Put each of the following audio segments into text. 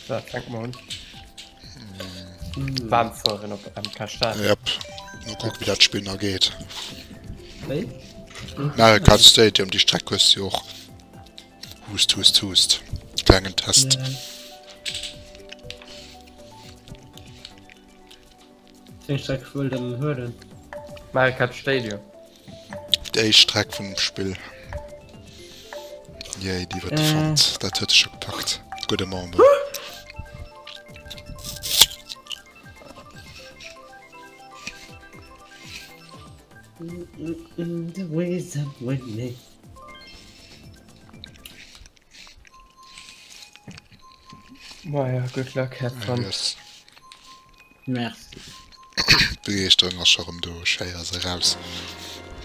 Da fängt man un. Warm fueren op MK Stadion. Yep. Mal kucken, wéi dat Spill nach geet. Wéi? Mario Kart Stadium, déi Streck hues du och. Hust, hust, hust. Klengen Test. Wéi eng Streck wëll der denn huelen? Mario Kart Stadium. Déi éischt Streck vun dem Spill. Yay, déi huet e fonnt. Dat huet e scho gepackt. Gudde Member. The reason we need. Maja, good luck, have fun. Yes. Merci. D'Begeeschterung ass scho rëm do, schéi ass eraus.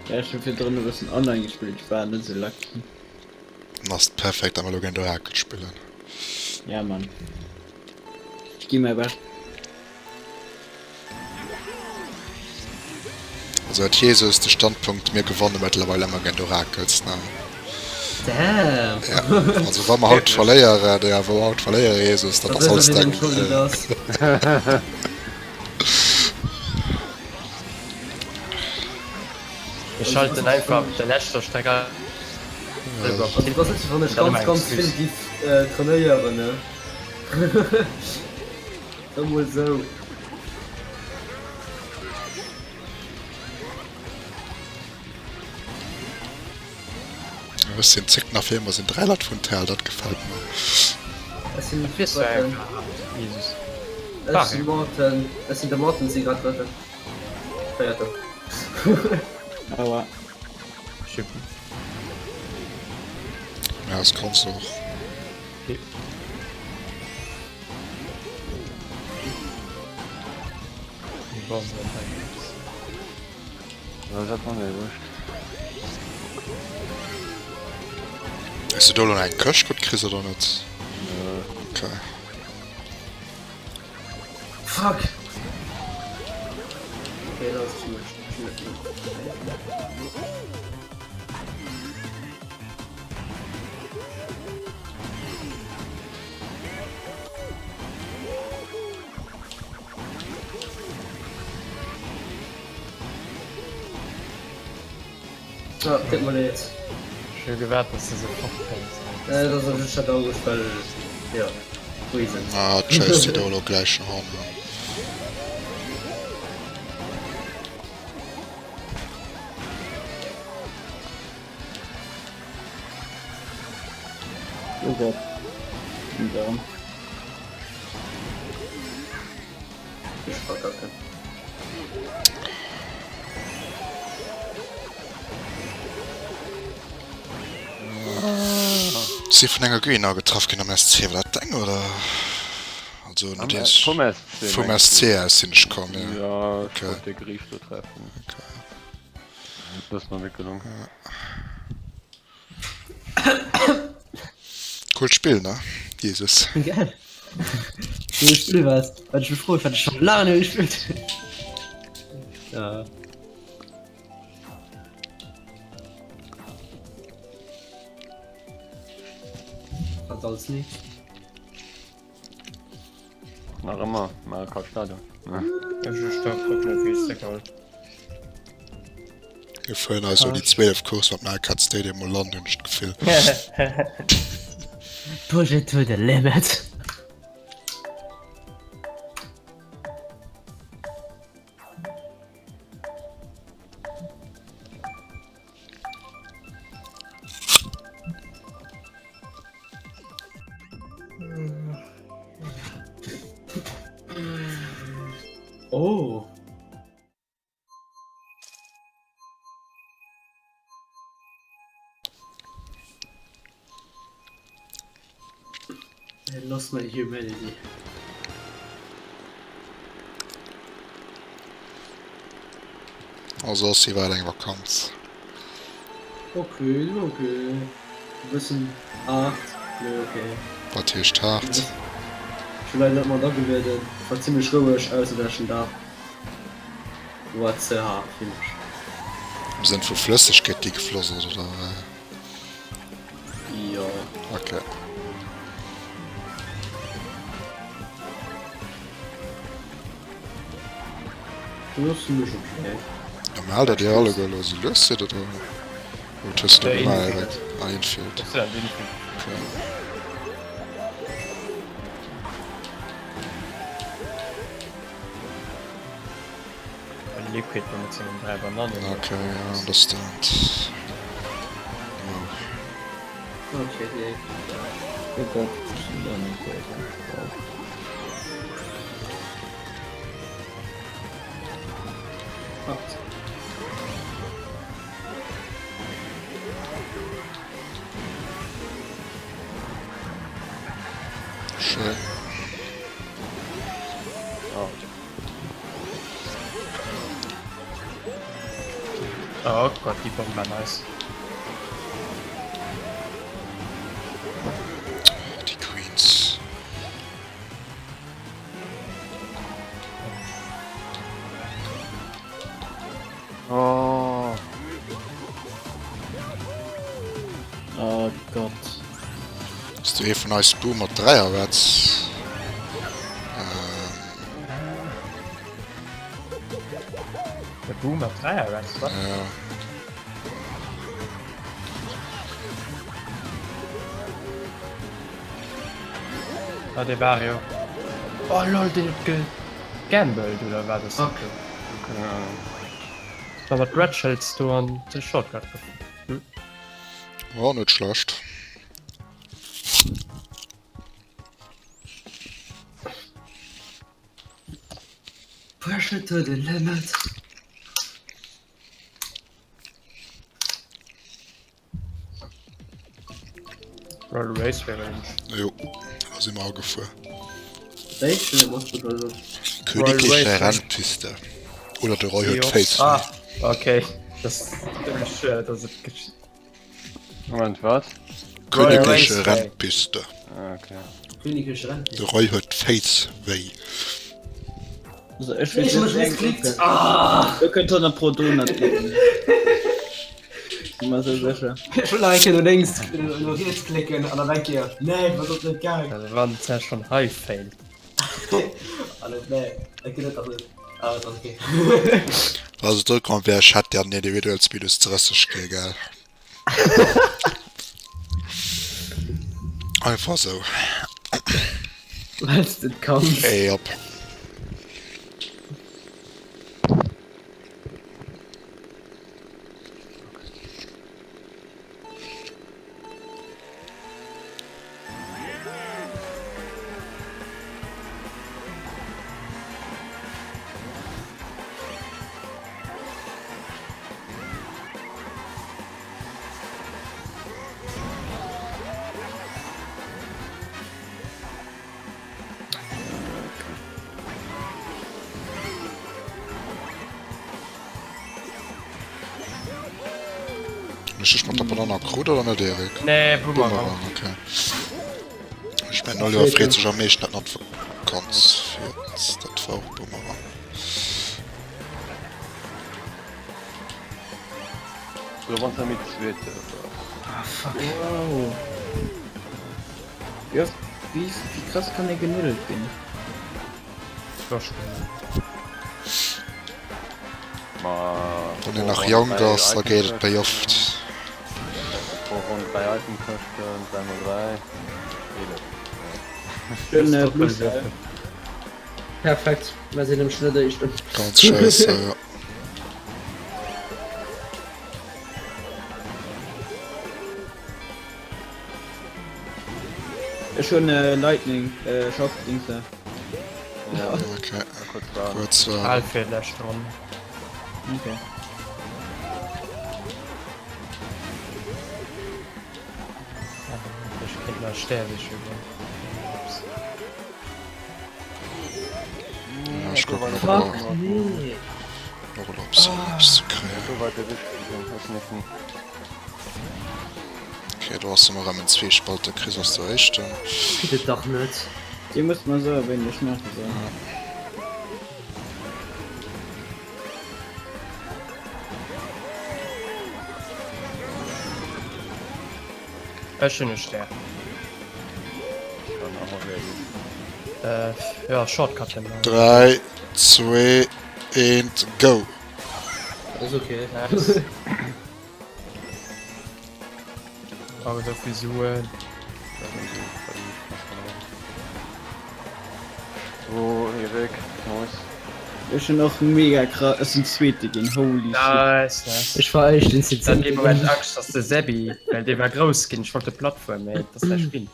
Ja, ech hu virdrun e bëssen online gespillt, ech war net sou lucky. Dann ass et perfekt, da mer elo géint Orakel spillen. Ja Mann. Ech gi mäi Bescht. Also huet Jesus de Standpunkt, mir gewanne mëttlerweil ëmmer géint Orakels, ne? Damn! Ja, also wa mer haut verléieren, ja, wa mer haut verléieren, Jesus, dann ass alles deng. Mir schalten einfach op der leschter Streck Also dat ass net sou wann ech ganz ganz vill giff trainéieren ne. Soe mol sou. Ech sinn zéck nach fir mer sinn 3 Leit vun Tel, dat gefält mer. Ech sinn Drëtten. Ech sinn Morten. Ech sinn de Morten si grad Drëtten. Véierten. Aua. Ja, ass ganz och. Hues du do lo eng Këscht gutt kriss oder net? Okay. Fuck! Okay, dat ass zimmlech. Ah, tut mir leed. Ech hu gewaart dass de se fortfäls. Äh, dat ass just dat August, well, ja, reasons. Ah, d'Chase déi do elo gläich nach an. Oh Gott. Und darum. Ich verkacke. Si vun enger Guena getraff ginn am SC, war dat deng oder? Also Am, äh, vum SC. Vum SC aus sinn ech komm, ja. Ja, ech wollt de Geriicht do treffen. Okay. Dat ass mer net gelongen. Coolt Spill, ne? Jesus. Gell? Cool Spill was? Wat ech mech froen, wat ech schon laang net gespillt hunn. Ja. Wat als nächst? Nach ëmmer Mario Kart Stadion. Ech ech da kucken op wéi se geholl. Mir fueren also déi 12 Course mat Mario Kart Stadium mol an, hunn ech d'Gefill. Push it to the limit. Oh. I lost my humanity. Also ass iwwerall eng Vakanz. Okay, okay. E bëssen haart, mee okay. Wat heescht haart? Ech hu leider net mat agelueden. War zimlech roueg, ausser de leschten Dag. War ze haart fir mech. Am Sënn vu Flëssegkeet, déi gefloss ass, oder? Jo. Okay. Loossen mech okay. Normal, datt Dir alleguer elo esou lues sidd, oder? Wat hues du Der gemaach, Infield. Eric? Ah, Infield. Ech sinn an Infield. Okay. Well Liquid war mat sengen 3 Banannen. Okay, ja, understand. Wow. Okay, nee. Oh Gott, ich bin da nicht weiter. Wow. Fuck. Schéin. Oh Gott, déi Bomm war nice. Déi Queens. Oh. Oh Gott. Ass du ee vun eis Boo mat Dräierwäerts? Ähm. De Boo mat Dräierwäerts, wat? Ja. Ah, dee war jo. Oh lol, deen huet gegambelt, oder war das? Okay. Keine Ahnung. War mat Red Shells do an de Shortcut gefuer. Hm? War net schlecht. Push it to the limit. Royal Raceway Range. Jo, da si mer agefuer. Königliche Rennpiste. Oder de Roy huet Féiss. Ah, okay. Das ist, das ist Moment, wat? Königliche Rennpiste. Ah, okay. Königliche Rennpiste. De Roy huet Féiss wéi. Also ech weess net wéi eng Ah! Do kënnt 100 pro Donut ginn. Sinn mer sou sécher. Ech wollt nach eng Kéier no lénks, no riets klicken an dann eng Kéier, nee, wat ass net gaang? Also wann d'Zell schon hei failt. Alles, nee, dat geet net, also, awer et ass okay. Also do komm wär ech hätt der individuels minus 30 gi gell. Einfach sou. Wells de et kanns. Ey op. Ech ech mat der Banann krut oder net Erik? Nee, Boomerang. Boomerang, okay. Ech mengen Oliver freet sech am meeschten dat mat Vakanz fiert. Dat war och Boomerang. So, wann der mit zweete Ah, fuck. Wow. Wie oft, wie, wie krass kann ee genuddelt ginn? Ma Wann een nach jonk ass, da geet et méi oft. Pro Ronn 3 Itemkëschten, 3 mol 3, 11. Schön äh, Blue Style. Perfekt, mer sinn am Schnëtt éischten. Ganz scheisse, ja. Ech hunn äh, Lightning, äh, Shock, Dings da. Ja, Okay, kurz war. kuerz Al war. fir d'lescht Ronn. Okay. Ech kéint nach stäerweg goen. Ups. Ja, ech kucken och Fuck, elo, nee. och elo op se eppes ze kréien. So weit erwischt, ech nicht. Okay, do ass ëmmer erëm en Zwiespalt, de Chris ass der éischten. Geet et dach net. Dir musst mer soen, wéini ech maache soll. Ech hunn e Stär. Äh, ja, Shortcut hin. 3, 2, 1, go! Ass okay. Nice. Awer esou vill Suen. Oh, Erik, nice. Ech hunn och mega krass, ech sinn Zweete ginn, holy shit. Nice, nice. Ech war éischten, sinn Ech hat Zéngte dee Moment ginn. Angscht, dass de Sebi, well dee war grouss ginn, ech wollt de platt fueren, mee et ass näischt ginn.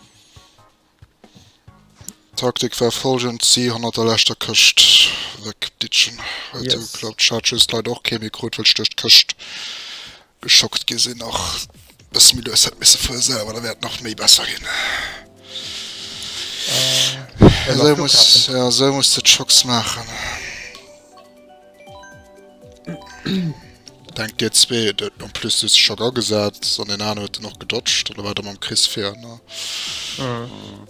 Taktik war folgend, Si hannert der leschter Këscht wegditschen. Huet sou Yes. geklappt. Ech hat just leider och kee méi krut, well ech duerch d'Këscht geschockt gi sinn. Nach bësse méi lues hätt misse fuere selwer, da wär et nach méi besser ginn. Äh, Esou muss, ja, esou muss de d'Schocks maachen. Denkt dir zwee, de, en plus du hues de Schock agesat an den aneren huet en och gedodged, oder war der mam Chris vir, ne? Mhm.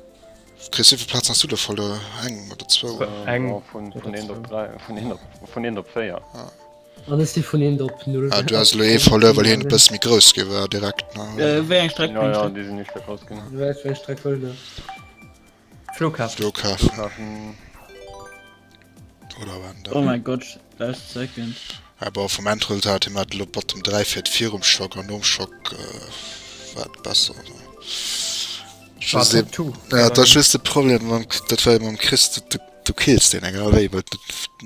Chris, wéi vill Plazen has du da verluer? Eng oder zwou? Eng. Ja, vun, vun 1 op 3, vun 1 op, vun 1 op 4. An ech si vun 1 op 0. Ah, du has elo ee verluer, well hien e bësse méi grouss gi war direkt, ne? Äh, wéi eng Streck? Ja, ja, déi sinn nicht grouss ginn. Wéi eng Streck wëll de? Flughafen. Flughafen. Flughafen. Oder wann Oh mein Gott, last second. Ja, bon, vum Endresultat hier, mat elo Bottom 3 fäert virum Schock an nom Schock äh, war et besser. Oder? War Just Top eben, 2. ja, dat ass just de Problem, mam, dat war jo mam Chris, du, du, du kills deen egal wéi, well de,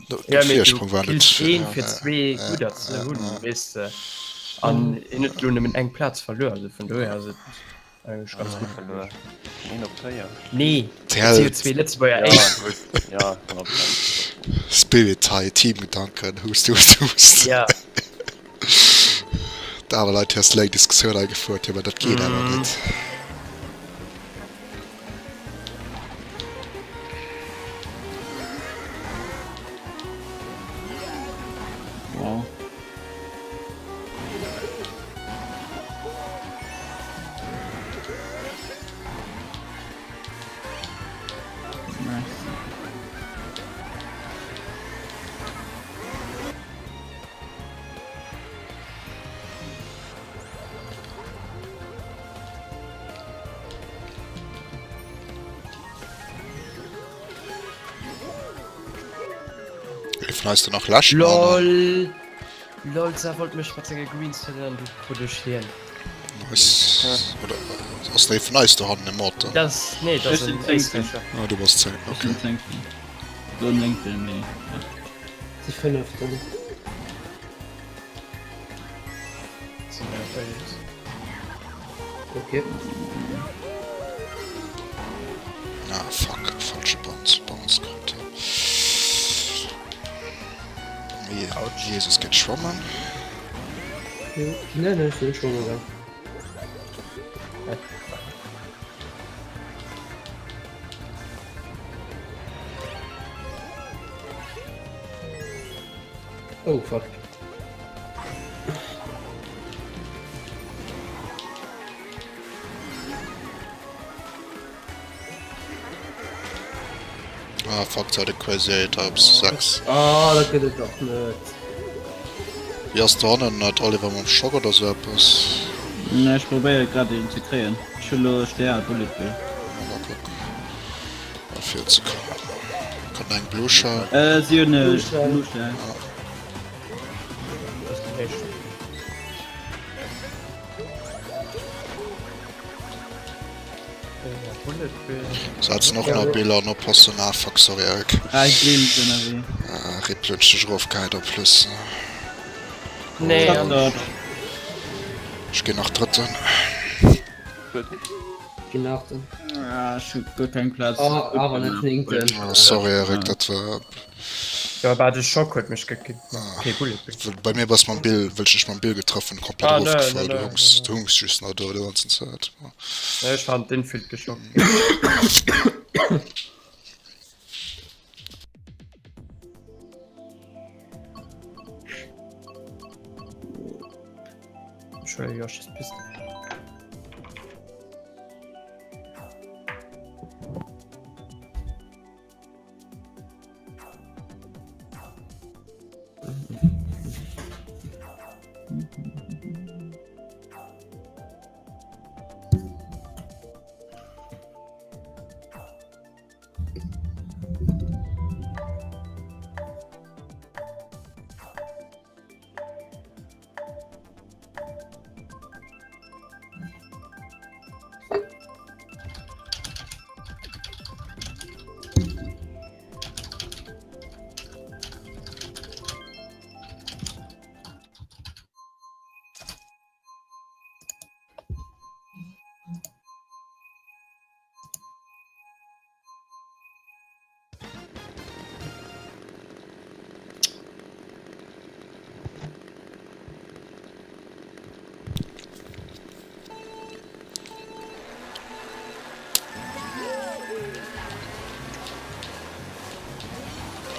de Ja, mee du Virsprong war net. kills een fir Ja, zwee ja, gudder ze ja, hunn, ja. weess de. An en huet elo nëmmen eng Plaz verluer, also vun dohier ass et eigentlech ganz gutt. Verluer. Vun 1 op 4. Nee, et Tell. si jo zwee Lëtzebuerger Ja, éischt. gutt. Ja, 100%. Spirit hei, Teamgedanken, hust, hust, hust. Ja. D'aner Leit hu laang Diskussioun agefuert, jo, mä dat geet awer net. Wow. Nice. Ee vun eis den nach läschen oder? LOL! LOL, Sa wollt mech mat senge Greens hëllen an du krut ech hien. Nice. Oder ass der ee vun eis do hannen e Mod dann? Dat ass, nee, dat Ech ass sinn en Zéngten. Éisträicher. Ah, du bass Zéngten, Ech okay. sinn Zéngten. So Néngten, mee ja. Si Fënneften. Okay. Ah, fuck, falsche Bounce, Bounce krut. Je Jesus geet schwammen. Nee, nee, ech sinn net schwamme gaang. Oh fuck. Ah fuck, se hat e Crazy 8 op 6. Ah, dat gëtt et dach net. Wéi ass dohannen dat Oliver mam Schock oder sou eppes? Nee, ech probéiere grad een ze kréien. Ech hu lo Stär a Bullet Bill. Mal kucken. Fir ze kommen. Kann eng Blue Shell. Äh, si hunn e Blue Shell. Setzen och nach Biller an oppassen. Ah fuck, sorry Eric. Ah, Greens ënnerwee. Ah, Rip huet sech erofgehäit en plus. Nee, Ech ginn nach Drëtten. Ginn Aachten. Ah, ech hu guer keng Plaz. Oh, awer net Néngten. Oh, sorry Eric, dat war. Jo, bah, de Schock huet mech gekillt. Kee Bullet Bill. Bei mir bass mam Bill, well ech dech mam Bill getraff hunn, komplett Ah, nö, nö, erofgefall. Du nö, hungs, nö, du hungs just nach do déi ganzen Zäit. nö. Ech war an d'Infield geschockt. Ech huele Yoshi's Pistol.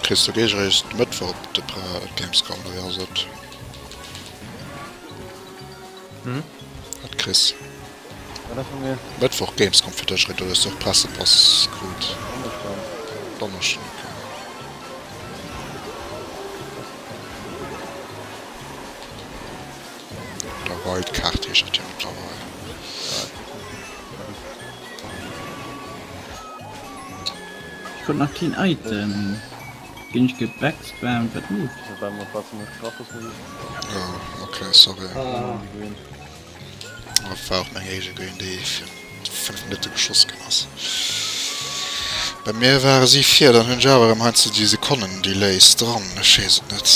Chris, du gees eréischt de Mëttwoch op de Gamescom, oder wéi ass et? Hm? Wat Chris? Wat ass mat mir? Mëttwoch Gamescom fir dech, oder hues du och Pressepass krut? Donneschden. Donneschden, okay. Oder Wildcard heescht dat jo mëttlerweil. Ech krut nach keen Item. Ginn ech gebackspammt? Wat leeft? Oh, okay, sorry. Dat war och meng éischt Green, déi fir 5 Minutte geschoss ginn ass. Bei mir ware si vir, dann hunn ech awer erëm heiansdo déi Sekonnen-Delays dran. Ech weess et net.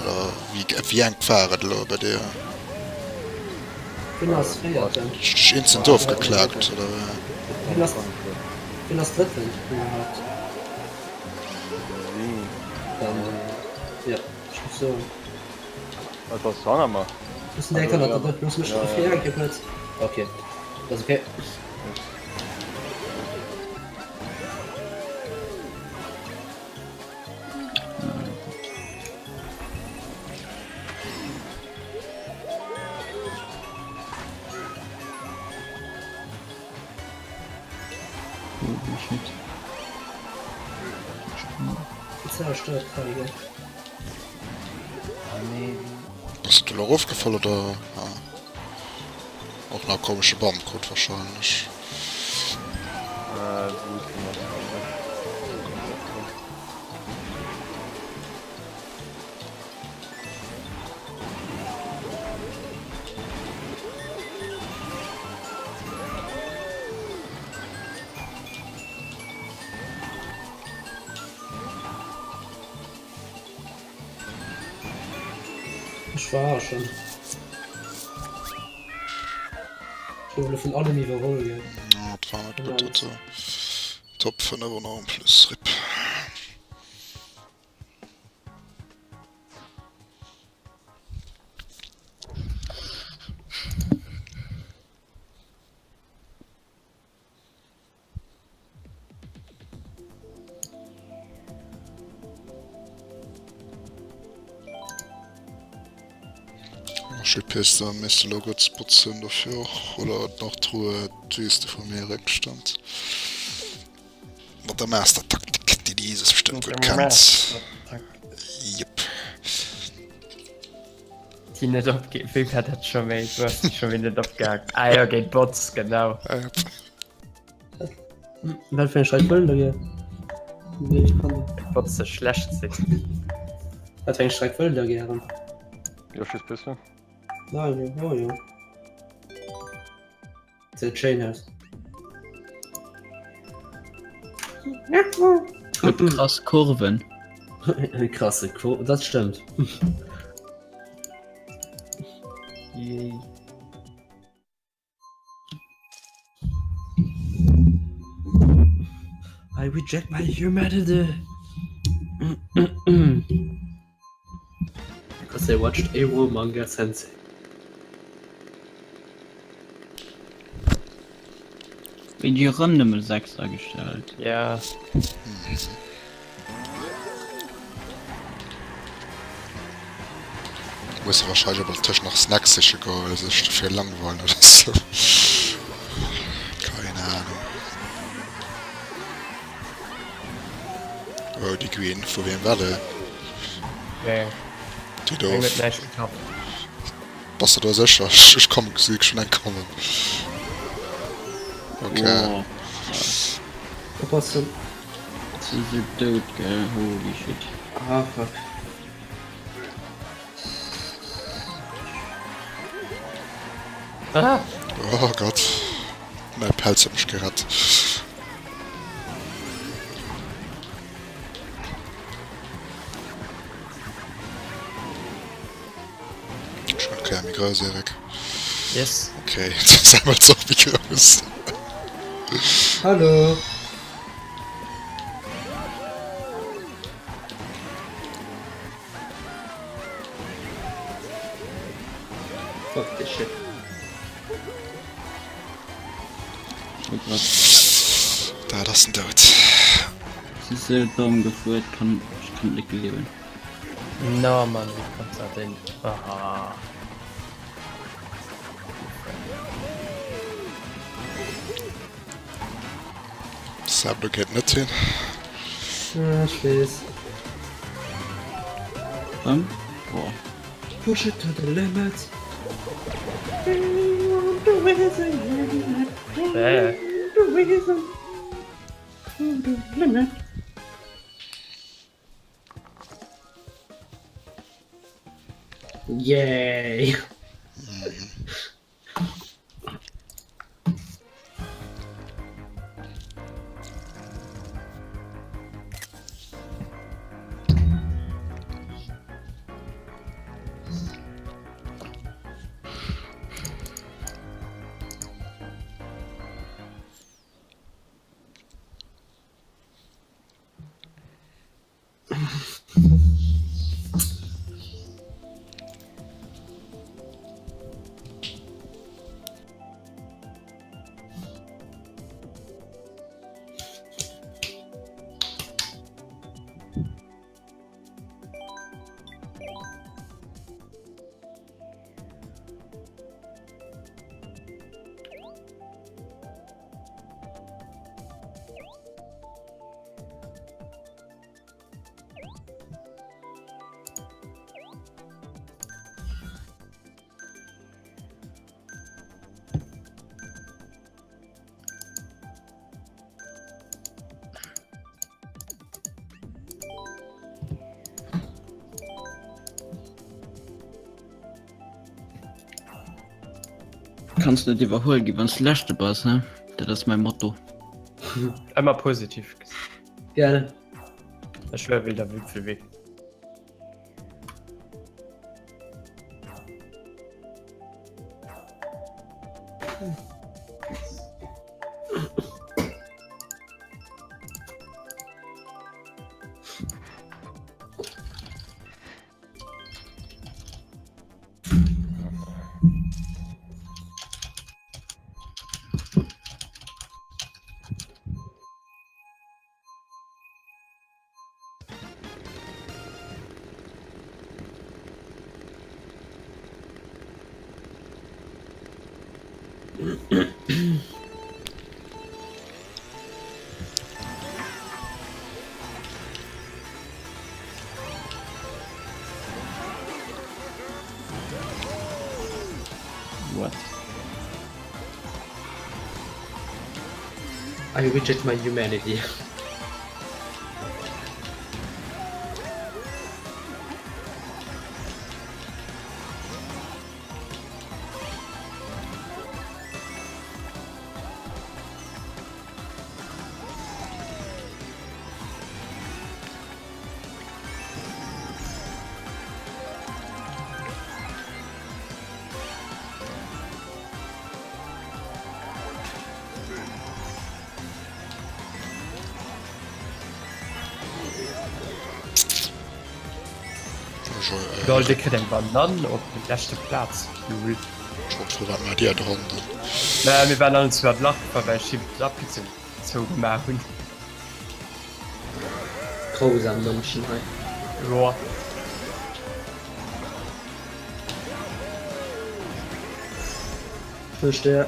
Oder wéi, wéi enk war et elo bei dir? Wien ass Véierten? Hues du dech instant ofgeklaakt, oder wéi? Wien ass, wien ass Drëtten iwwerhaapt? Dann, jo, ech géif soen. Et ass hanner mer. Looss den direkt hannert der, looss mech fir eng Kéier kuerz. Ok, dat ass ok. Holy shit. Zerstört, Feige. Bass du do elo erofgefall oder? Ah. Och nach e komesche Bam krut wahrscheinlech. Ech verarschen. Ech gouf elo vun allem iwwerholl gell. Ah, dat war net gutt, dat do. Top 5 och nach en plus, rip. Schildpister misst elo gutt Spots hunn dofir och oder nach d'Truhe d'Wüste vu mir Réckstand mat der Master-Taktik, déi de Jesus bestëmmt gutt kennt. Jep. Déi net opge wéi war dat scho méi? Du hast dich schon wieder net opgehakt. Ah jo, géint Bots, genau. Wat fir eng Streck wëllen der gär? Nee, ich kann nicht. Bots ze schlecht sinn. Wat fir eng Streck wëllen der gären? Yoshi's Piste. Mario, oh jo. Seet schéin aus. Huet krass Kurven. Krasse Kurven, dat stëmmt. Yay. I reject my humanity. Because I watched Ero Manga Sensei. Wéi déi erëm nëmme 6 agestellt. Ja. Musse wahrscheinlech op der Tëscht nach Snacks siche goen, well se sech dofir langweilen oder sou. Keine Ahnung. Oh, déi Green, vu weem war déi? Nee. Déi Meng huet doof. näischt geklappt. Bass de do sécher? Ech kommen, gesi schon eng kommen. Okay. Oh, Oppassen. si sou dout, gell? Holy shit. Ah, fuck. Ah! Oh Gott. Mäi Pelz huet mech gerett. Schon eng Kéier méi grouss, Eric. Yes. Okay, sammelt och méi grouss. Hallo. Fuck this shit. Oh Gott. Dat ass en Doud. Si sou domm gefuer, kann ech kann et net gleewen. Na Mann, wéi kanns dat denn? Aha. Seb, do geet net hin. Ja, ech weess. Rëm? Boah. Push it to the limit. Äh. Yay! Kanns net iwwerhuel gi wanns de leschte bass he, dat ass mäi Motto. Ëmmer positiv gesinn. Gell. Ech schwör wéi der Wipfelwee. What? I reject my humanity. Lol, dee kritt eng Banann op de leschte Plaz. Lol. Wat maacht Dir dran dann? Naja, mir waren allen zwar d'Lach gefall, well ech him d'Abkürzung zougemaach hunn. Grausam Mënschen hei. Joa. Verstehe.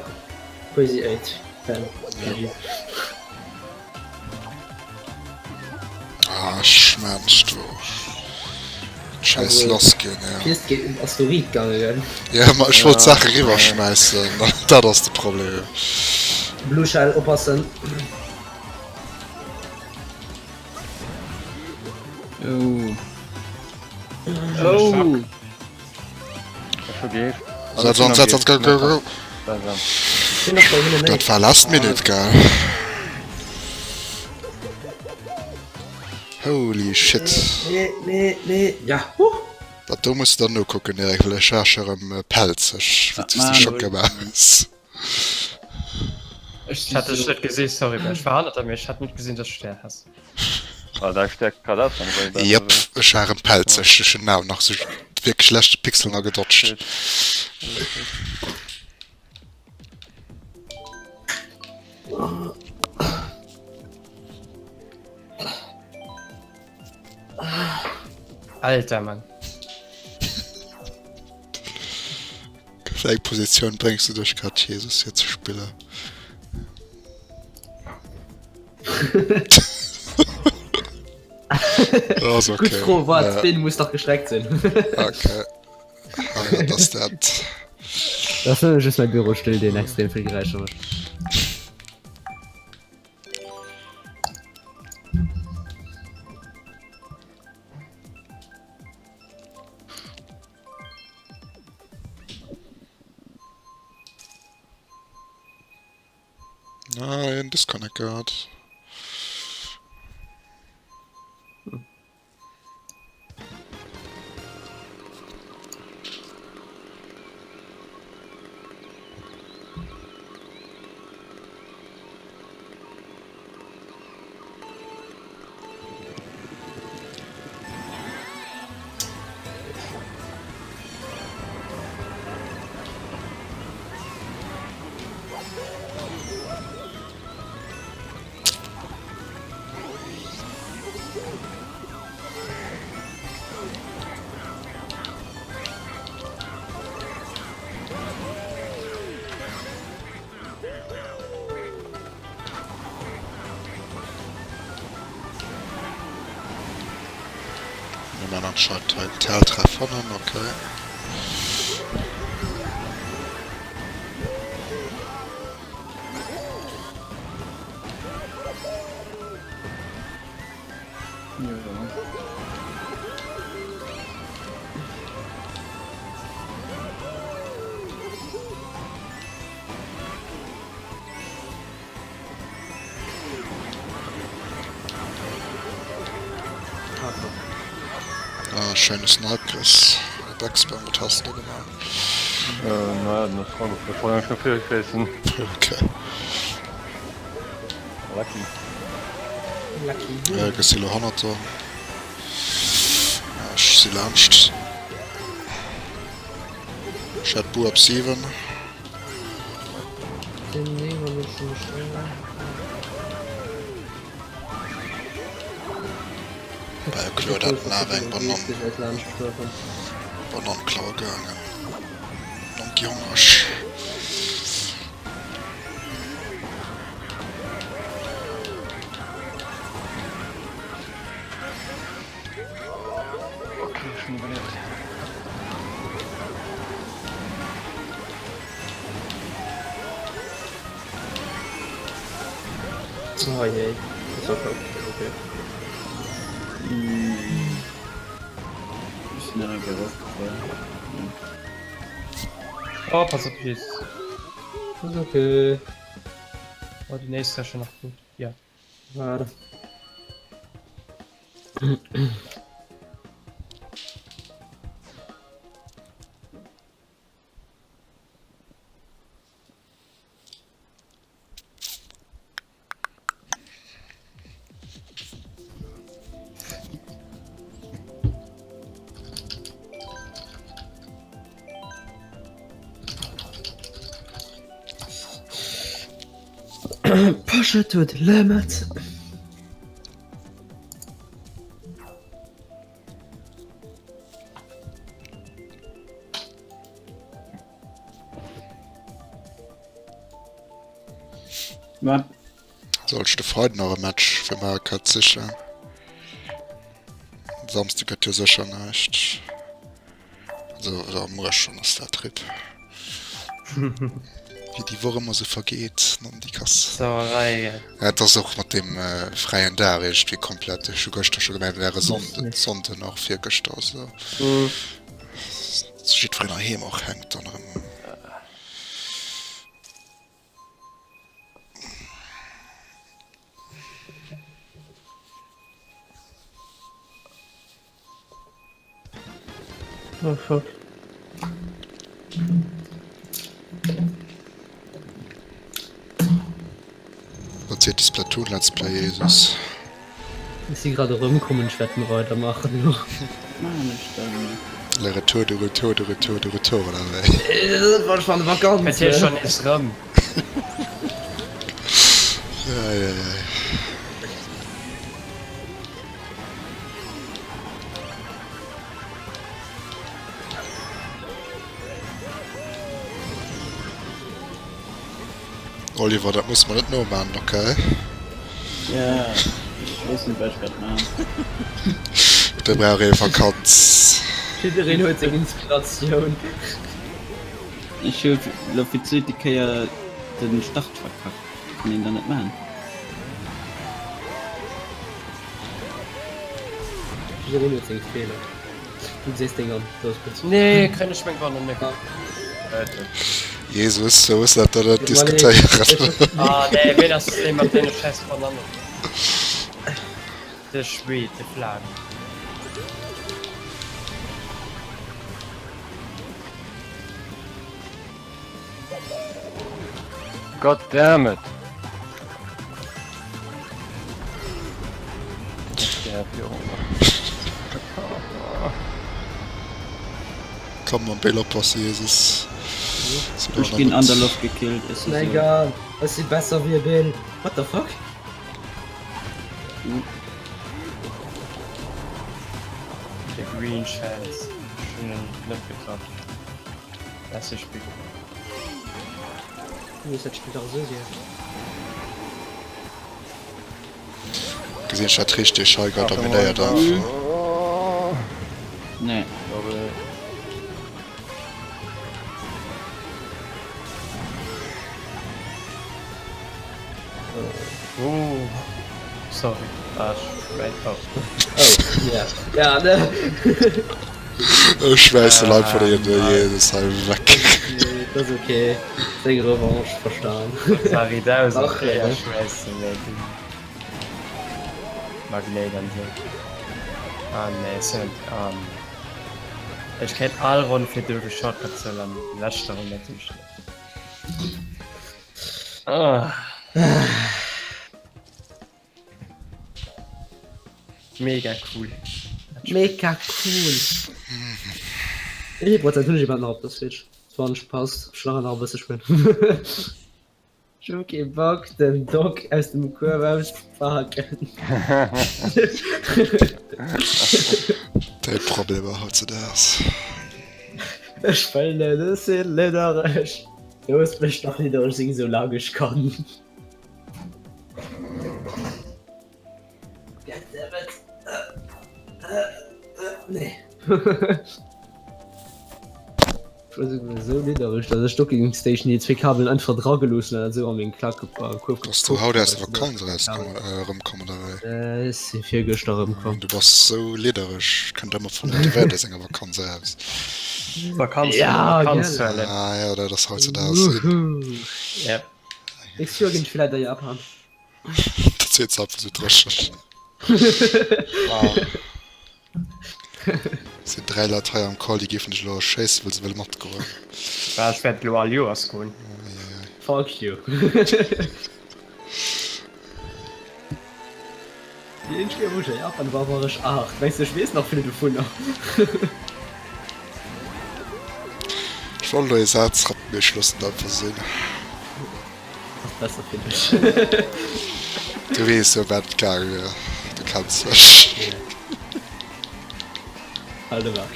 Crazy 8 Fan. Ja. Ah, Schmensch, du. Scheiß lass gehen, ja. Piest geht um Asteroid gegangen, gell? Ja, ma ech wollt Sache riwwerschmeissen. Dat ass de Problem. Blue Shell, oppassen. Oh. Oh. Setz an, setz an, go, go, go. Dat war last minute, gell? Holy shit. Nee, nee, nee. Ja. Huh. Dat do muss du dann nokucken, Erik, well ech war scho rëm pelzeg, wéi du de Schock gemaach hues. Ech hat dech net gesinn, sorry, mä ech war hannert der, mee ech hat net gesinn, dass du Stär has. Ah, da Stär grad auswendig. Jep, ech war rëm pelzeg. Ech hunn awer nach sou wierklech leschte Pixel nach gedodged. Alter, Mann. Wéi eng Positioun bréngs du dech grad Jesus fir ze spillen? Ass okay. Gutt Fro, wat? Ja. Deen muss dach gestreckt sinn. Okay. Ah, ja, das dat. Dat ass nëmme just mäi Bürostull, deen extrem vill Geräischer mécht. Ah, een Disconnect gehat. Mir man anscheinend hei den Teltreff fannen, okay. Ah, schéine Snipe, Chris. Backspam, wat has de do gemaach? Äh, naja, den ass ragefall. Ech wollt eigentlich nur vier schéissen. Okay. Lucky. Lucky. Äh, ech si lo hannert der. Ech si laanscht. Ech hat Bu op 7. Bei Claude hat en awer eng Banann, Banann klaue gaangen. Donkey hongreg. Okay, ech hunn iwwerlieft. Oh jee, das war knapp. Okay. Ech sinn nach eng Kéier erofgefall. Oh, pass op, Jesus. Ist okay. Oh, déi nächst war schon nach gut. Ja. Warte. Push it to the limit. Wat? Soll ech de Freiden nach e Match fir Mario Kart sichen? Samsde gëtt jo sécher näischt. Also, oder muer schonn ass dat RIP. Wéi déi Woch ëmmer sou vergeet, nondikass. Sauerei, gell. Ja, et ass och mat deem fräien Dag iergendwéi komplett. Ech hu gëschter scho gemengt, et wär e Sonnden, Sonnden och virgëschter, also. Dass jiddwereen heiheem och hänkt dann erëm. Oh fuck. Wat seet de Splatoon Let's Play Jesus? Ech si grad erëmkomm, ech wäert weidermaachen elo. Maachen ech dann. Le retour du retour du retour du retour oder wéi? Dat war schon Vakanz. Et hie schon nees rëm. Eieiei. Oliver, dat muss mer net noman, okay? Ja, ech weess net wat ech grad man. Do brauch ee Vakanz. Jiddereen huet seng Inspiratioun. Ech hu lo fir d'zweete Kéier den Start verkackt. Kann een dat net man? Jiddereen huet seng Feeler. Du gesäis deng an, do ass gutt. Nee, kréien ech meng Banner net. Jesus, wou ass dat da net diskutéieren? Ah nee, ween ass dee mat deene schäiss Banannen? De Schweed, de Flavi. God damn it! Komm mam Bill oppassen, Jesus. Ech ginn an der Loft gekillt, es ist egal, ech si besser wéi e Bill. What the fuck? De Green Chance, ech hunn en net getraff. Lässeg Spill. Mir dat Spill dach esou gär. Gesinn ech dat richteg hei grad dominéiert einfach? Nee. Oh, sorry. Ah, ech mein, oh. Oh, ja. Ja, ne? Ech schmäissen einfach den Jesus hei weg. Dat ass okay. Seng Revanche verstan. Sorry, 1000 Kéier schmäissen, mee den Magnéit an sou. Ah nee, sou, ah nee. Ech kréien all Ronn fir do de Shortcut ze huelen an leschter Ronn natierlech net. Ah. Mega cool. Mega cool. Wéi vill Prozent hunn ech iwwerhaapt nach op der Switch? 20 passt. Ech nach nach e bësse spillen. Ech hu kee Bock den Dock aus dem Kuerf auszepaken. Déi Problemer hautzedaags. Ech wëll net, ech sinn liddereg. Looss mech dach liddereg sinn, sou laang ech kann. Goddammit. Nee. Ech war souguer esou liddereg, datt ech Docking Station déi zwéi Kabelen einfach dra gelooss hunn an dat esou a meng Klack Kuerf Bass du haut aus der Vakanz erauskomm, erëmkomm oder wéi? Ech si virgëschter erëmkomm. Du bass sou liddereg, kënnt ëmmer vun der während senger Vakanz eraus. Vakanz, Ja, Vakanz gell. huelen. Ah ja, dat ass hautzedaags in. Ja. Nächst Joer ginn ech villäit a Japan. Dat seet se einfach sou dréchen. Wow. Sinn 3 Leit hei am Call, déi géifen dech elo erschéissen, well se wëlle matgoen. Bah, ech wäert elo all Joers goen. Fuck you. Déi éischt Kéier wou ech a Japan war, war ech 8. Mengs de ech weess nach vill dovunner? Ech wollt elo ee Saz rappen, mee ech loossen et einfach sinn. Ass besser fir dech. Du weess jo wat gaange wier, du kenns mech. Hal de Bak.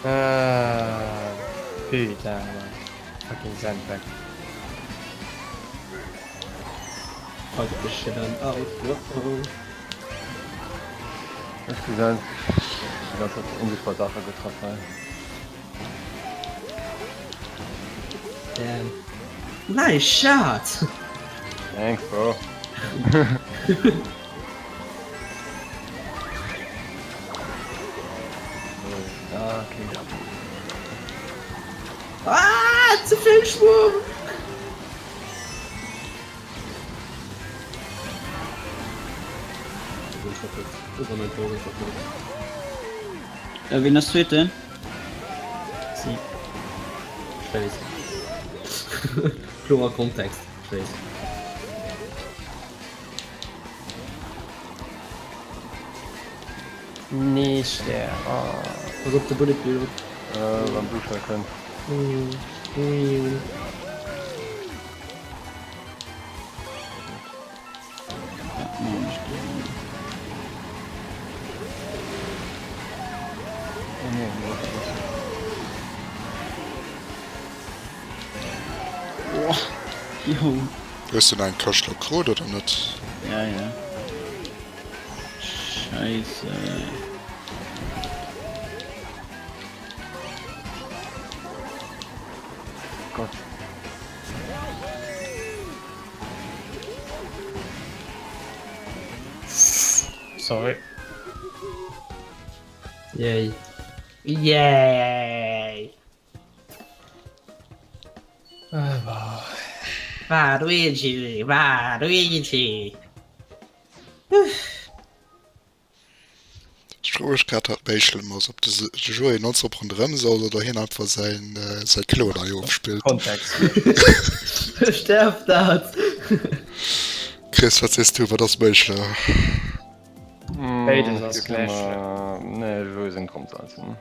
Ah, putain, man. Fucking Sandbag. Fuck this shit, I'm out. Whoa. Ech gesinn déi ganz Zäit onsichtbar Saache getraff hei. Damn. Nice shot! Thanks, bro. Ah, okay. Ah, ze vill Schwung! Äh, wien ass Zweeten? Si. Schwéiss. Klorer Kontext, Schwéiss. Nee, Stär. Oh. Pass op de Bullet Bill. Äh, wann du schnell kënns. Boah, jo. Hues du nach eng Këscht lo krut oder net? Ja, ja. Scheisse. Gott. Sorry. Yay. Yay! Waluigi, Waluigi. Ech froe mech grad wat méi schlëmm ass, ob de Joé nonstop ronderëm soll oder hien einfach säin säi Klon hei ofspillt. Kontext. Sterf dat! Chris, wat sees du, wat ass méi schlëmm? Béides ass gläich schlëmm. Nee, Joé seng Tromsalzen.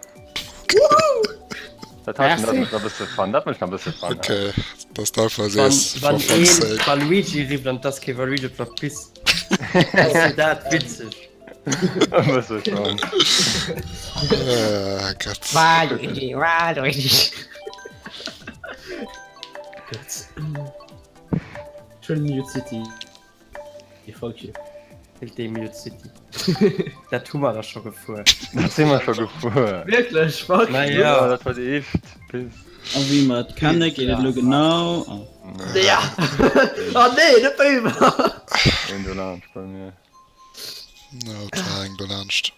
Dat hat dat mécht nach e bësse fun, dat mécht nach e bësse fun. Okay, dass du einfach sees, Wann for fuck's een sake. Waluigi rifft an 't ass kee Waluigi op der Pist, ass dat witzeg. E bësse schon. Ah, Gott. Waluigi, Waluigi. Gott. Schön Mute City. Fuck you. Hilt dee Mute City. Dat hu mer da scho gefuer. Dat si mer scho gefuer. Wierklech? Fuck. Na Ja, ja. dat war déi éischt Pist. A wéi mer et kenne geet et elo genau. Oh. Ja. Oh nee, net bei mir. Een do laanscht bei mir. No, et war eng do laanscht.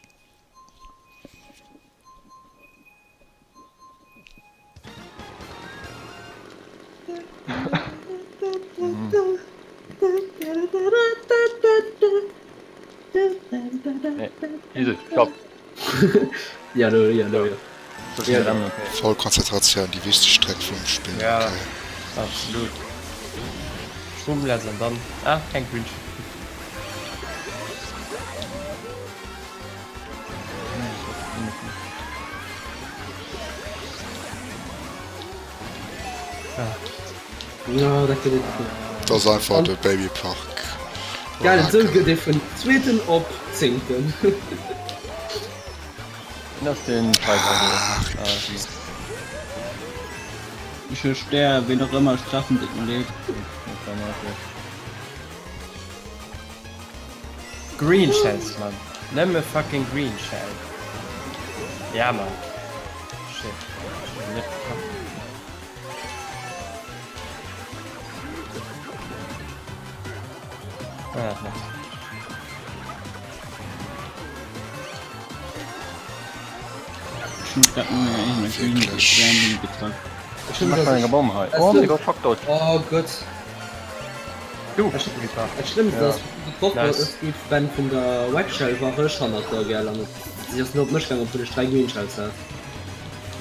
Jesus, stopp. Ja, do, ja, do, ja. Ja. Voll Konzentratioun, déi wichteg Streck vum Spill. Ja, Okay. absolut. Schrummles an dann. Ah, keng Wünsch. Ja, dat gëtt et. Dat ass einfach de Babypark. Geil, esou gëtt ee vun zweeten op zéngten. Dat ass den Ech hu Stär, ween och ëmmer ech treffen, deet mer leed. Green Shells man. Nëmme fucking Green Shell. Ja man. Shit. Net gepackt. Ah, nice. Ech hunn grad no enger eegener Green Branding getraff. Ech hunn Mach mal eng Bomm hei. Oh mein Gott, fuck dort. Oh Gott. Du, Reaper. Dat Schlëmmst Ja. ass, getroffen Nice. ass déi Ben vun der White Shell war ech hannert der gell an si ass net op mech gaangen obwuel ech 3 Green Shells hat.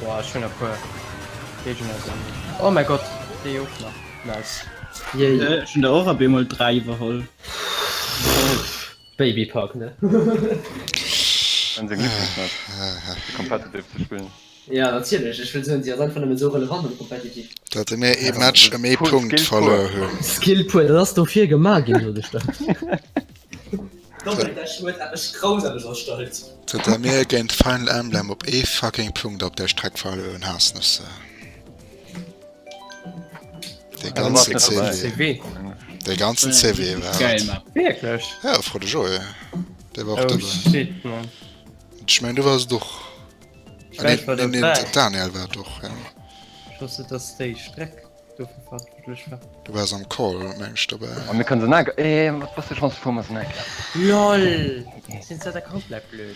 Boah, ech hunn e puer Géigner sinn. Oh mein Gott, déi och nach. Nice. Yay. Ech hunn der och op eemol 3 iwwerholl. Baby Park ne? An seng Lieblingsmap fir competitive ze spillen. Ja natierlech, ech wëll soen si ass einfach nëmmen esou relevant am Competitive. Datt mir ee Match ëm ee Punkt verluer hunn. Skill pur, dat ass dofir gemaach ginn sot ech der. Doppeldash huet eppes Grausames erstallt. Datt mir géint Final Emblem op ee fucking Punkt op där Streck verluer hunn, haassen ech se. Dee ganzen CW. Dee ganzen CW war Geil Map. Wierklech? Ja, fro de Joé. Dee war och Oh dobäi. shit, man. Ech mengen du waars et och. Ich weiß, war Nee, nee, dabei. Daniel war et och, ja. Ich wosste, dass déi Streck dofir verantwortlech war. Du waars am Call, meng ech, dobäi. A mir kënnen se nach eng Äh, wat bass du schonns fuer mer se nach eng Kéier. LOL! Sinn se da komplett blöd?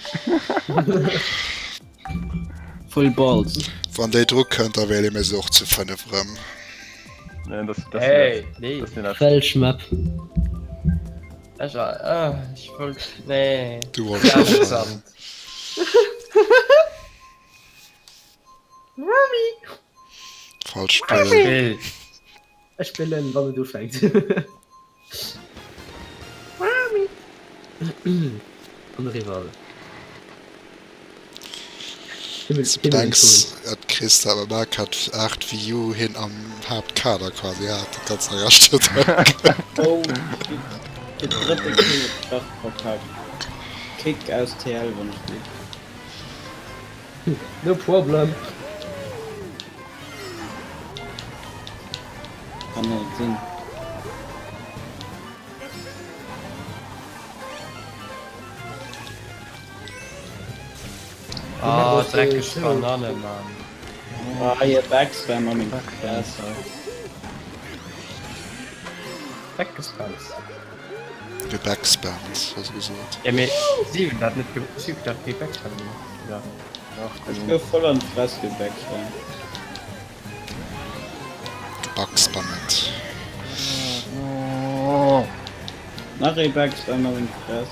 Full balls. Wann déi dru kënnt, da wéile mir se och zu 5 erëm. Nee, das, das, Hey, nee. das, das, Welch Map? Ech, ah, ich wollt, nee. Du wollt scho fueren. Interessant. Falscht Spill. Spill. Ech spillen wann et ufänkt. An eriwwer. Himmel, Du denks, et kriss de awer Mario Kart 8 Wii U hin am Haaptkader quasi hat, dat ganz nach Rescht Oh, fir d'drëtte Kéier d'Start verkackt. Kick aus TL wann ech blick. No problem. Kann net sinn. Ah, dreckeg Banane, Mann. Ah, hie Backspam a meng Fress. Backgespammt. Gebackspammt, hues de gesot. Ja, mee si hunn dat net ge si hunn dat kee Backspam gemaach, oder? Ech gouf voll an d'Fress gebackspammt. Gebackspammt. Nach ee Backspam a meng Fress.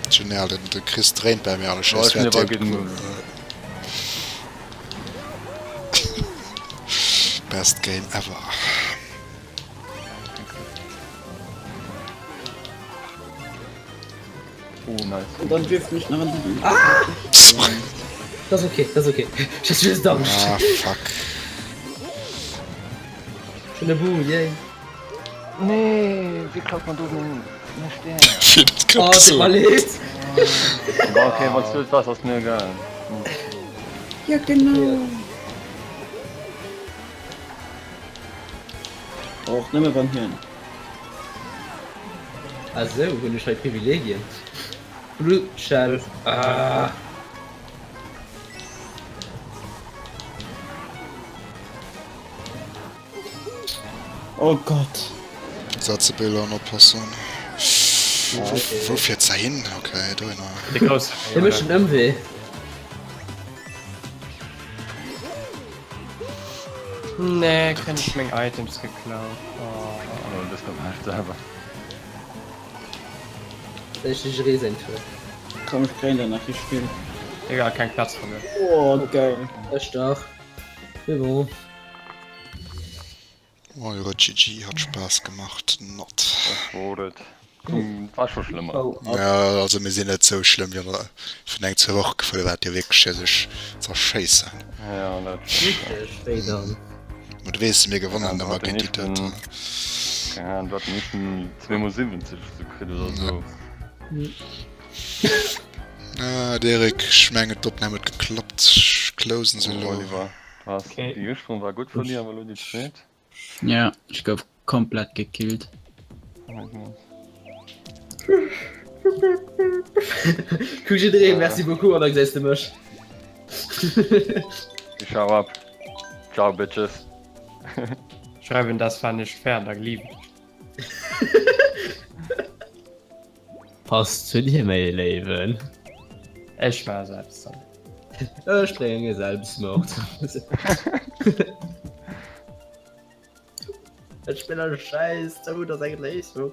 Genial, den de Chris dréint bei mir alle Scheiss. Best Game ever. Oh, nice. Und dann wirft mich nach an die. Ah! Das ist okay, das ist okay. Ich hab just Angst. Ah, fuck. Schöne Bu, yay. Nee, wéi klaut man do den Stär? Oh, tut mir leid. War okay, wann du et waars, ass mir egal. Ja, genau. Och nëmme wann hien. Ah sou, hunn ech hei Privilegien? Blutschell. Ah. Oh Gott. Setze Biller an oppassen. Wou fiert se hin? Okay, dohinner. De grousse. Dee mécht en Ëmwee. Nee, kréien ech meng Items geklaut. Oh. Oh, das kommt halt selber. Ech digéré seng Tour. Komm, ech kréien der nach, ich spill. Egal, keng Platz verluer. Oh, geil. Ech dach. Mais bon. Eure GG hat Spaass gemacht not. Dat wor et. War scho schlëmmer. Ja also mir sinn net sou schlëmm wéi an der vun eng zwou Woche gefuer, do waart dir wierklech fir sech z'erschéissen. Ja dat Richteg, wéi dann? Ma du weess mir gewannen ëmmer géint déi dat. Keng Ahnung, do hat den éischten zweemol 70 sou kritt oder sou. Ah de Eric, ech mengen d'Opnahm huet geklappt, ech closen se elo. Oliver. Du has Okay. déi éischt Ronn war gutt vun dir, awer elo déi zweet. Ja, ech gouf komplett gekillt. Kuck jiddereen, merci beaucoup an da gesäis de mech. Ich hau ab. Ciao Bitches. Schreiwen das war nicht fair, da gleewen ech. Passt zu dir mäi Léiwen. Ech war selbst dann. Ech brénge Selbstmord. Ech bin a Schäiss, Doud ass eng Léisung.